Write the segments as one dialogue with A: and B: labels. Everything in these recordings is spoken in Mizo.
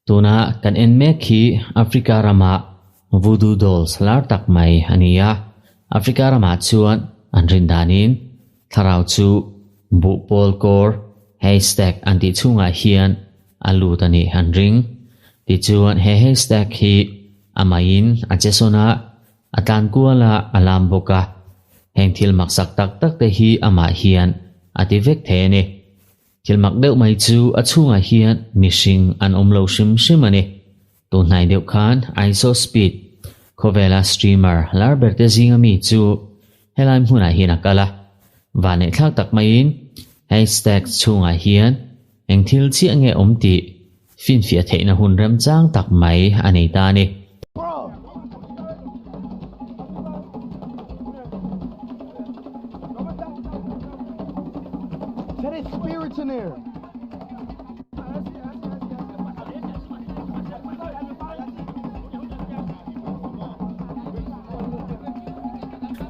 A: Tuna kan en mek hi Africa rama voodoo dolls lar tak mai a ni a. Africa ramah chuan an rin danin thlarau chu buhpawl kawr, haystack, an tih chhungah hian a lut a nih an ring. Tichuan he haystack hi a maiin a che sawn a, a tlan kual a, a lam bawk a. Heng thil maksak tak tak te hi amah hian a ti vek thei a ni. Thil mak deuh mai chu a chhungah hian mihring an awm lo hrim hrim a ni. Tunhnai deuh khan ISO Speed khawvela streamer lar ber te zinga mi chu helai hmunah hian a kal a. Vanneihthlak tak maiin hashtag chhungah hian eng thil chiah nge awm tih finfiah theihna hun remchang tak mai a nei ta a ni.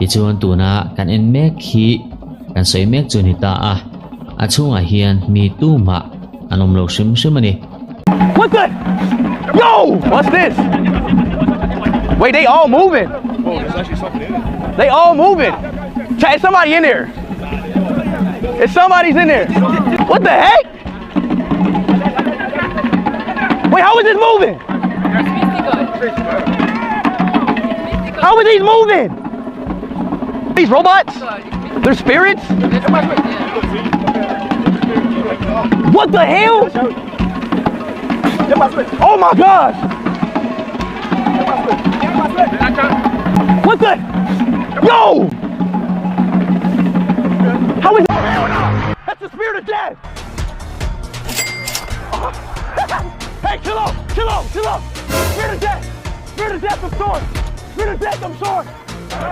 A: Tichuan tuna kan en mek hi kan sawi mek chu a ni ta a, a chhungah hian mi tumah an awm lo hrim hrim a ni.
B: What the? Yo! What's this? Wait, they all moving. They all moving. Chat, is somebody in there? If somebody's in there. What the heck? Wait, how is this moving? How are these moving? These robots? They're spirits? What the hell? Oh my gosh! What the? Yo! How is That's the spirit of death! Hey, chill out! Chill out! Chill out! Spirit of death! Spirit of death, I'm sorry! Spirit of death, I'm sorry!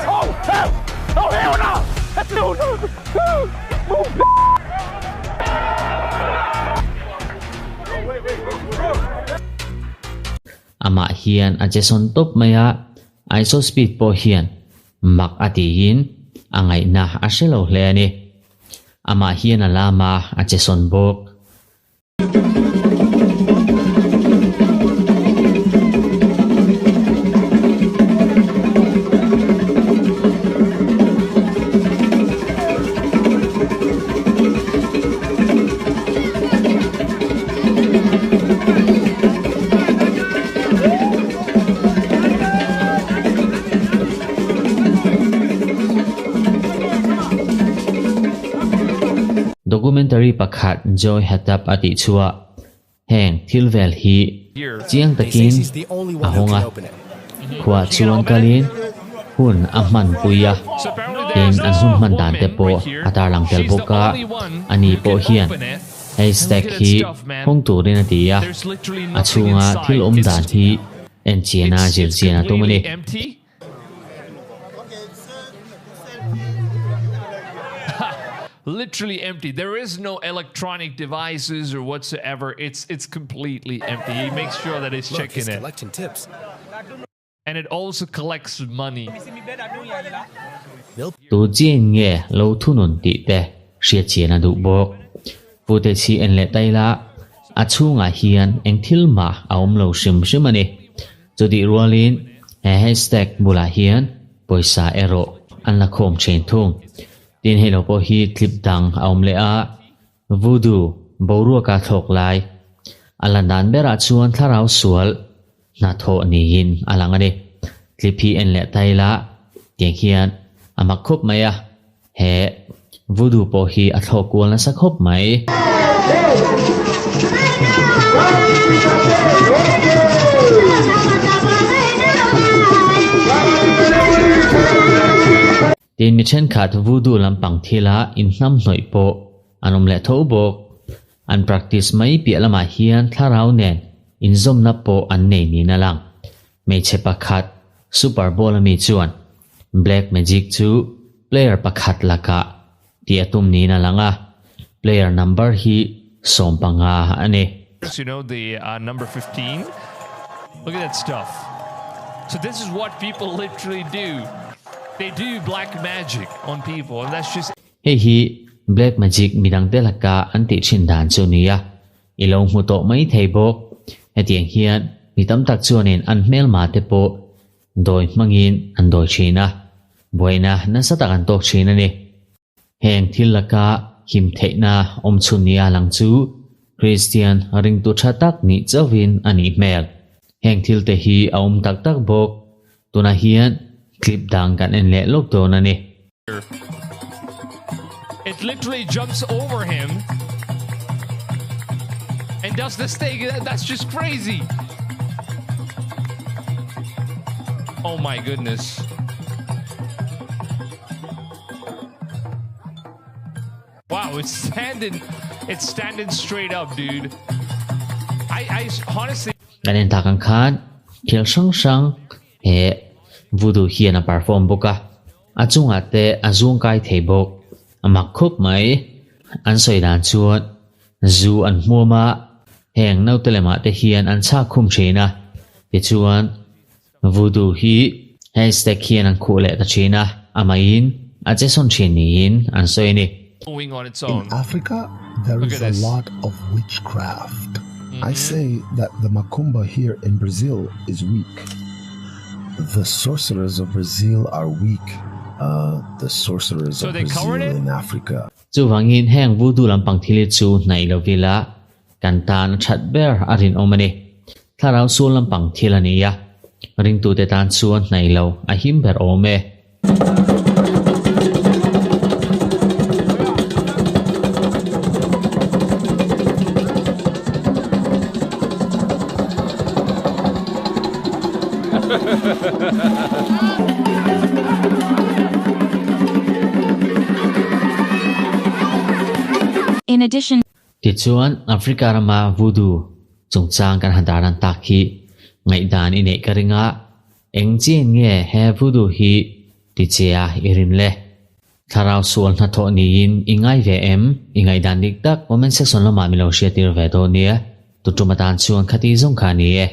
B: Oh, hell! Oh, hell no! That's no, no! Move,
A: Amah hian a che sawn tawp mai a, Iso Speed pawh hian mak a tiin a ngaihna a hre lo hle a ni. Amah hian a lam a, a che sawn bawk. Documentary pakhat Joy Hatap a tih chhuah heng thil vel hi chiang takin a hawng a, khuah chuan kalin hun a hmanpui a, tin an hun hman dan te pawh a tarlang tel bawk a, ani pawh hian Haystack hi hawng turin a ti a, a chhunga thil awm dan hi enchian a zirchian a tum a ni.
C: Literally empty. There is no electronic devices or whatsoever. It's it's completely empty. He makes sure that he's
D: Look,
C: checking
D: he's
C: it.
D: collecting tips.
C: And it also collects money.
A: Tu chian nge lo thunun tih te hriatchian a duh bawk. Footage hi en leh ta ila, a chhungah hian eng thil mah a awm lo hrim hrim a ni. Chutih rualin he hashtag bulah hian pawisa erawh an la khawm thin thung. Tin hei lo pawh hi clip dang a awm leh a, voodoo boruaka thlawk lai a lan dan berah chuan thlarau sual hnathawh niin a lang a ni. Clip hi en leh ta ila tiang hian a mak khawp mai a. He voodoo pawh hi a thlawk kual nasa khawp mai. Tin mi thenkhat voodoo lampang thila inhnamhnawih pawh an awm leh tho bawk. An practice mai piah lamah hian thlarau nen inzawmna pawh an nei niin a lang. Hmeichhe pakhat Super Bowl ami chuan Black Magic chu player pakhat lakah tih a tum niin a lang a, player number hi 15 a ni.
C: You know the uh, number 15 look at that stuff so this is what people literally do they do black magic on people and that's just
A: Hei hi black magic midangte laka an tih thin dan chu nia. I lo hmu tawh mai thei bawk. Hetiang hian mi tam tak chuanin an hmelma te pawh dawi hmangin an dawi thin a, buaina nasa tak an tawk thin a ni. Heng thil laka him theihna awm chhun nia lang chu Kristian ringtu tha tak nih chauhin a nih hmel. Heng thil te hi a awm tak tak bawk. Tunah hian clip dang kan en leh lawk dawn a ni.
C: It literally jumps over him and does this thing. That's just crazy. Oh my goodness. Wow, it's standing it's standing straight up, dude. I I honestly
A: Kan en tak ang khan thil hrang hrang he voodoo hian a perform bawk a, a chungah te a zuang kai thei bawk. A mak khup mai. An sawi dan chuan zu an hmuam a, heng naute lemah te hian an chhak khum thin a, tichuan Voodoo hi haystack hian an khuh leh ta thin a, amahin a che sawn thin niin an sawi a ni.
C: Moving on its
D: In
C: own.
D: Africa, there
C: Look
D: is
C: at
D: a
C: this.
D: lot of witchcraft. I say that the Macumba here in Brazil is weak. The sorcerers of Brazil are weak. Uh, the sorcerers
C: So
D: of
C: they covered
D: Brazil
C: it?
D: in Africa
A: Chuvangin heng voodoo lampang thil hi chu hnaih lo vila Kan tan a that ber a rinawm a ni. Thlarau sual lampang thil a ni a, ringtute tan chuan hnaih lo a him ber awm e.
E: In addition
A: Tichuan, Africa rama voodoo chungchang kan han dar lan tak hi ngaihdan i neih ka ring a, eng chian nge he voodoo hi ti che a i rin le? Thlarau sual hnathawh niin i ngai ve em? I ngaihdan dik tak comment section lamah min lo hriattir ve dawn nia, tutum atan chuan khati zawng kha a ni e.